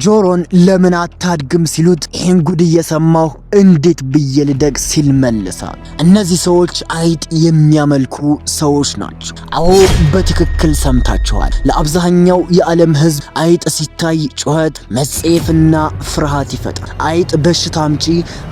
ጆሮን ለምን አታድግም ሲሉት ይህን ጉድ እየሰማሁ እንዴት ብዬ ልደግ ሲል መልሳል። እነዚህ ሰዎች አይጥ የሚያመልኩ ሰዎች ናቸው። አዎ፣ በትክክል ሰምታችኋል። ለአብዛኛው የዓለም ሕዝብ አይጥ ሲታይ ጩኸት፣ መጸየፍና ፍርሃት ይፈጥራል። አይጥ በሽታ አምጪ፣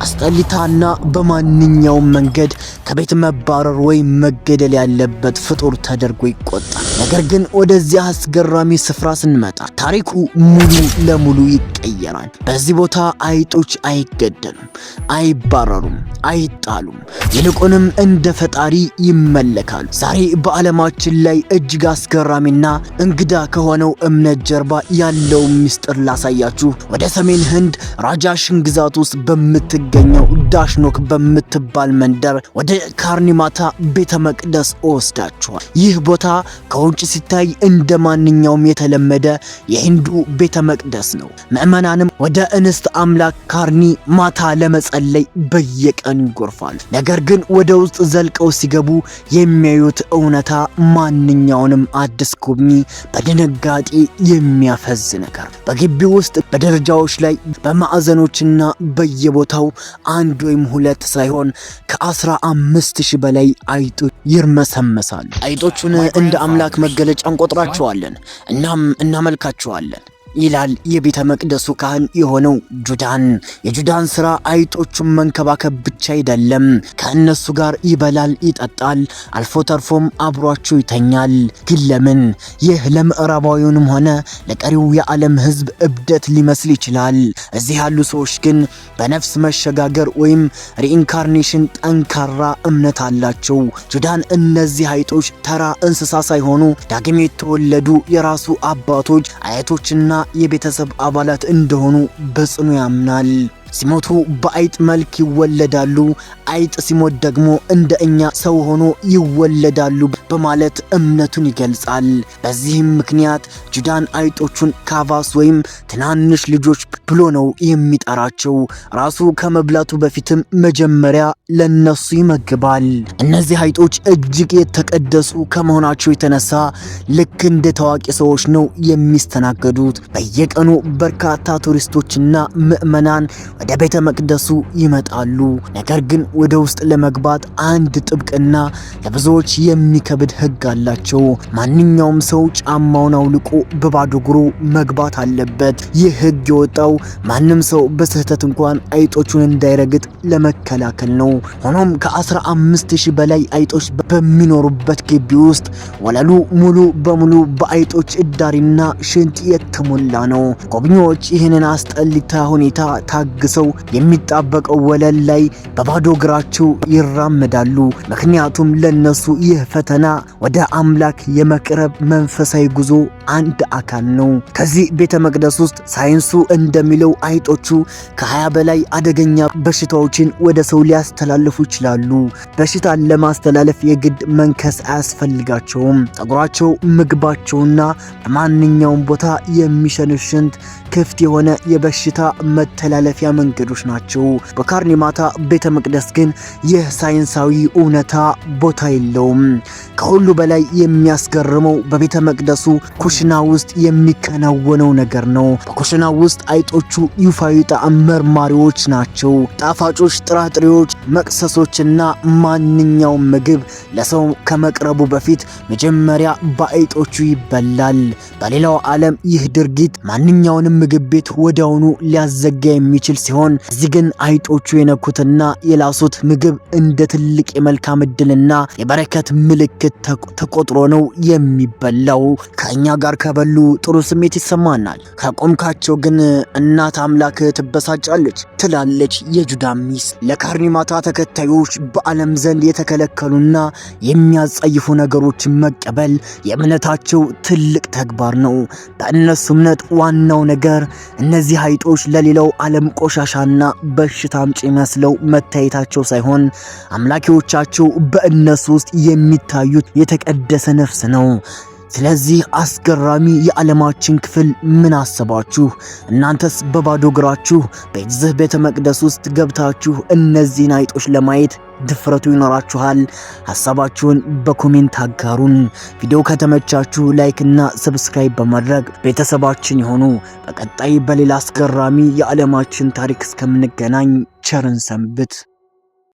አስጠሊታና በማንኛውም መንገድ ከቤት መባረር ወይም መገደል ያለበት ፍጡር ተደርጎ ይቆጠራል። ነገር ግን ወደዚያ አስገራሚ ስፍራ ስንመጣ ታሪኩ ሙሉ ለሙሉ ይቀየራል። በዚህ ቦታ አይጦች አይገደሉም፣ አይባረሩም፣ አይጣሉም። ይልቁንም እንደ ፈጣሪ ይመለካሉ። ዛሬ በዓለማችን ላይ እጅግ አስገራሚና እንግዳ ከሆነው እምነት ጀርባ ያለውን ምስጢር ላሳያችሁ ወደ ሰሜን ህንድ ራጃሽን ግዛት ውስጥ በምትገኘው ዳሽኖክ በምትባል መንደር ወደ ካርኒማታ ቤተ መቅደስ እወስዳችኋል። ይህ ቦታ ከውጭ ሲታይ እንደ ማንኛውም የተለመደ የሂንዱ ቤተ መቅደስ ነው። ምዕመናንም ወደ እንስት አምላክ ካርኒ ማታ ለመጸለይ በየቀኑ ይጎርፋሉ። ነገር ግን ወደ ውስጥ ዘልቀው ሲገቡ የሚያዩት እውነታ ማንኛውንም አዲስ ጎብኚ በድንጋጤ የሚያፈዝ ነገር። በግቢው ውስጥ በደረጃዎች ላይ፣ በማዕዘኖችና በየቦታው አንድ ወይም ሁለት ሳይሆን ከ15,000 በላይ አይጦች ይርመሰመሳሉ። አይጦቹን እንደ አምላክ መገለጫ እንቆጥራቸዋለን፣ እናም እናመልካቸዋለን ይላል የቤተ መቅደሱ ካህን የሆነው ጁዳን። የጁዳን ስራ አይጦቹን መንከባከብ ብቻ አይደለም። ከእነሱ ጋር ይበላል፣ ይጠጣል፣ አልፎ ተርፎም አብሯቸው ይተኛል። ግን ለምን? ይህ ለምዕራባዊውንም ሆነ ለቀሪው የዓለም ሕዝብ እብደት ሊመስል ይችላል። እዚህ ያሉ ሰዎች ግን በነፍስ መሸጋገር ወይም reincarnation ጠንካራ እምነት አላቸው። ጁዳን እነዚህ አይጦች ተራ እንስሳ ሳይሆኑ ዳግም የተወለዱ የራሱ አባቶች፣ አያቶችና የቤተሰብ አባላት እንደሆኑ በጽኑ ያምናል። ሲሞቱ በአይጥ መልክ ይወለዳሉ፣ አይጥ ሲሞት ደግሞ እንደ እኛ ሰው ሆኖ ይወለዳሉ በማለት እምነቱን ይገልጻል። በዚህም ምክንያት ጁዳን አይጦቹን ካቫስ ወይም ትናንሽ ልጆች ብሎ ነው የሚጠራቸው። ራሱ ከመብላቱ በፊትም መጀመሪያ ለነሱ ይመግባል። እነዚህ አይጦች እጅግ የተቀደሱ ከመሆናቸው የተነሳ ልክ እንደ ታዋቂ ሰዎች ነው የሚስተናገዱት። በየቀኑ በርካታ ቱሪስቶችና ምዕመናን ወደ ቤተ መቅደሱ ይመጣሉ። ነገር ግን ወደ ውስጥ ለመግባት አንድ ጥብቅና ለብዙዎች የሚከብድ ሕግ አላቸው። ማንኛውም ሰው ጫማውን አውልቆ በባዶ እግሩ መግባት አለበት። ይህ ሕግ የወጣው ማንም ሰው በስህተት እንኳን አይጦቹን እንዳይረግጥ ለመከላከል ነው። ሆኖም ከ15,000 በላይ አይጦች በሚኖሩበት ግቢ ውስጥ ወለሉ ሙሉ በሙሉ በአይጦች እዳሪና ሽንት የተሞላ ነው። ጎብኚዎች ይህንን አስጠሊታ ሁኔታ ታግሰው የሚጣበቀው ወለል ላይ በባዶ እግራቸው ይራመዳሉ። ምክንያቱም ለነሱ ይህ ፈተና ወደ አምላክ የመቅረብ መንፈሳዊ ጉዞ አንድ አካል ነው። ከዚህ ቤተ መቅደስ ውስጥ ሳይንሱ እንደሚለው አይጦቹ ከ20 በላይ አደገኛ በሽታዎችን ወደ ሰው ሊያስተላልፉ ይችላሉ። በሽታን ለማስተላለፍ የግድ መንከስ አያስፈልጋቸውም። ፀጉራቸው፣ ምግባቸውና በማንኛውም ቦታ የሚሸኑት ሽንት ክፍት የሆነ የበሽታ መተላለፊያ መንገዶች ናቸው። በካርኒማታ ቤተ መቅደስ ግን ይህ ሳይንሳዊ እውነታ ቦታ የለውም። ከሁሉ በላይ የሚያስገርመው በቤተ መቅደሱ ኩሽና ውስጥ የሚከናወነው ነገር ነው። በኩሽና ውስጥ አይጦቹ ይፋዊ ጣዕም መርማሪዎች ናቸው። ጣፋጮች፣ ጥራጥሬዎች፣ መቅሰሶችና ማንኛውም ምግብ ለሰው ከመቅረቡ በፊት መጀመሪያ በአይጦቹ ይበላል። በሌላው ዓለም ይህ ድርጊት ማንኛውንም ምግብ ቤት ወዲያውኑ ሊያዘጋ የሚችል ሲሆን እዚህ ግን አይጦቹ የነኩትና የላሱት ምግብ እንደ ትልቅ የመልካም ዕድልና የበረከት ምልክት ተቆጥሮ ነው የሚበላው። ከእኛ ጋር ከበሉ ጥሩ ስሜት ይሰማናል፣ ከቆምካቸው ግን እናት አምላክ ትበሳጫለች ትላለች የጁዳ ሚስት። ለካርኒማታ ተከታዮች በዓለም ዘንድ የተከለከሉና የሚያጸይፉ ነገሮችን መቀበል የእምነታቸው ትልቅ ተግባር ነው። በእነሱ እምነት ዋናው ነገር እነዚህ አይጦች ለሌላው ዓለም ቆሻሻና በሽታ አምጪ መስለው መታየታቸው ሳይሆን አምላኪዎቻቸው በእነሱ ውስጥ የሚታዩት የተቀደሰ ነፍስ ነው። ስለዚህ አስገራሚ የዓለማችን ክፍል ምን አሰባችሁ? እናንተስ በባዶ እግራችሁ በዚህ ቤተ መቅደስ ውስጥ ገብታችሁ እነዚህን አይጦች ለማየት ድፍረቱ ይኖራችኋል? ሐሳባችሁን በ comment አጋሩን። ቪዲዮ ከተመቻችሁ like እና subscribe በማድረግ ቤተሰባችን ይሁኑ። በቀጣይ በሌላ አስገራሚ የዓለማችን ታሪክ እስከምንገናኝ ቸር እንሰንብት።